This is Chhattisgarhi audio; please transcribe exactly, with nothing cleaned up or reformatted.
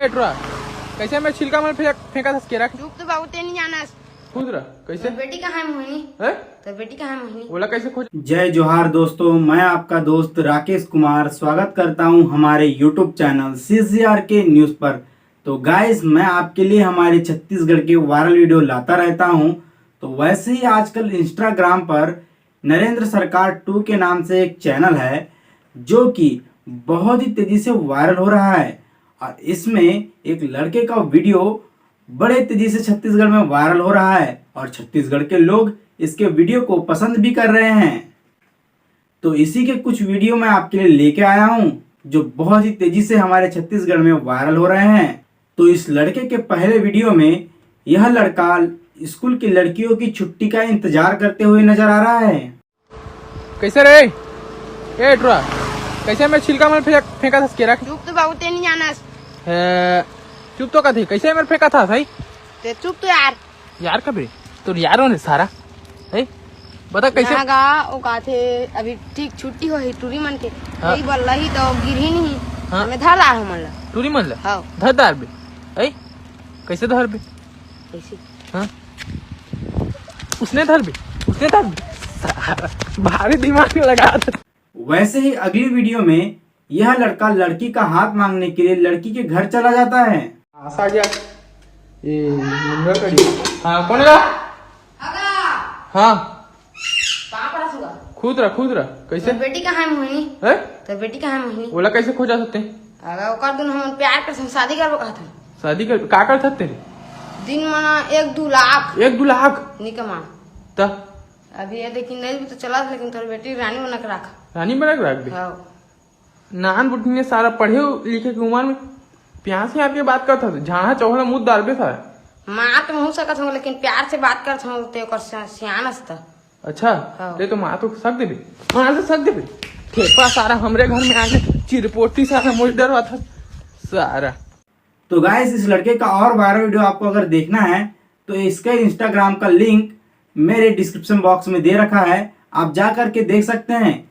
ए टुरा, कैसे मैं छिलका मन फेंक फेंका था केरा के? चुप तो बाबू, ते नहीं जानस। खुद रह। कैसे? तोर बेटी कहाँ है मोहिनी? हैं? तोर बेटी कहाँ है मोहिनी? बोला कैसे खोज? जय जोहार दोस्तों, मैं आपका दोस्त राकेश कुमार स्वागत करता हूं हमारे YouTube चैनल सीजीआर के न्यूज़ पर। तो गाइस, मैं आपके लिए हमारे छत्तीसगढ़ के वायरल वीडियो लाता रहता हूं। तो वैसे ही आजकल इंस्टाग्राम पर नरेंद्र सरकार टू के नाम से एक चैनल है, जो कि बहुत ही तेजी से वायरल हो रहा है। और इसमें एक लड़के का वीडियो बड़े तेजी से छत्तीसगढ़ में वायरल हो रहा है और छत्तीसगढ़ के लोग इसके वीडियो को पसंद भी कर रहे हैं। तो इसी के कुछ वीडियो मैं आपके लिए लेके आया हूँ, जो बहुत ही तेजी से हमारे छत्तीसगढ़ में वायरल हो रहे हैं। तो इस लड़के के पहले वीडियो में यह लड़का स्कूल की लड़कियों की छुट्टी का इंतजार करते हुए नजर आ रहा है। कैसे रे? ए टुरा, कैसे मैं छिलका मन फेंक फेंका था केरा के? चुप तो बाबू, ते नहीं जानस। हे, चुप तो कथे, कैसे मैं फेंका था भाई? ते चुप तो यार। यार कब रे? तोर यार होने सारा, है? बता कैसे? ना गा, वो कहा थे अभी ठीक छुट्टी हो ही टूरी मन के। हाँ। यही बोल रही तो गिरही नहीं। हाँ। हमें धर डार हमन ला। टूरी मन ला? हाँ। धर डार बे। है? कैसे धर बे? कैसे? हाँ। उसने धर बे। उसने धर बे। सारा भारी दिमाग लगा था। वैसे ही अगली वीडियो में यह लड़का लड़की का हाथ मांगने के लिए लड़की के घर चला जाता है। आशा क्या? ये मुंगा कड़ी। हाँ, कौन है? हाँ। कहाँ पर हंसूगा? खुद रह, खुद रह। कैसे? तोर बेटी कहाँ है मोहिनी? हैं? तोर बेटी कहाँ है मोहिनी? बोला कैसे खोजा सकते हैं? अगर ओकर दुन हम प्यार कर शादी करबो कहत हन। शादी कर, का कर सकते हैं? दिन मना एक दो लाख। एक दो लाख? नहीं कमा। त? अभी ये देखी नहीं भी तो चला, लेकिन तोर बेटी रानी बना के रख। रानी बना के रख दे? हाँ। नान बुढ़िया सारा पढ़े लिखे के उम्र में प्यास में आपके बात करता था, झाड़ा चौहला मुद डालबे सारा। मार तो महू सकत हूँ, लेकिन प्यार से बात करत हूँ, ते ओकर सिया-, सियान हस त। अच्छा, हाँ। ले तो मार तो सक देबे, मार तो सक देबे। ठेपा सारा हमरे घर में आके चिरपोटी सारा मुझ डरवा था सारा। तो गाइस, इस लड़के का और वायरल वीडियो आपको अगर देखना है तो इसका इंस्टाग्राम का लिंक मेरे डिस्क्रिप्शन बॉक्स में दे रखा है, आप जा करके देख सकते हैं।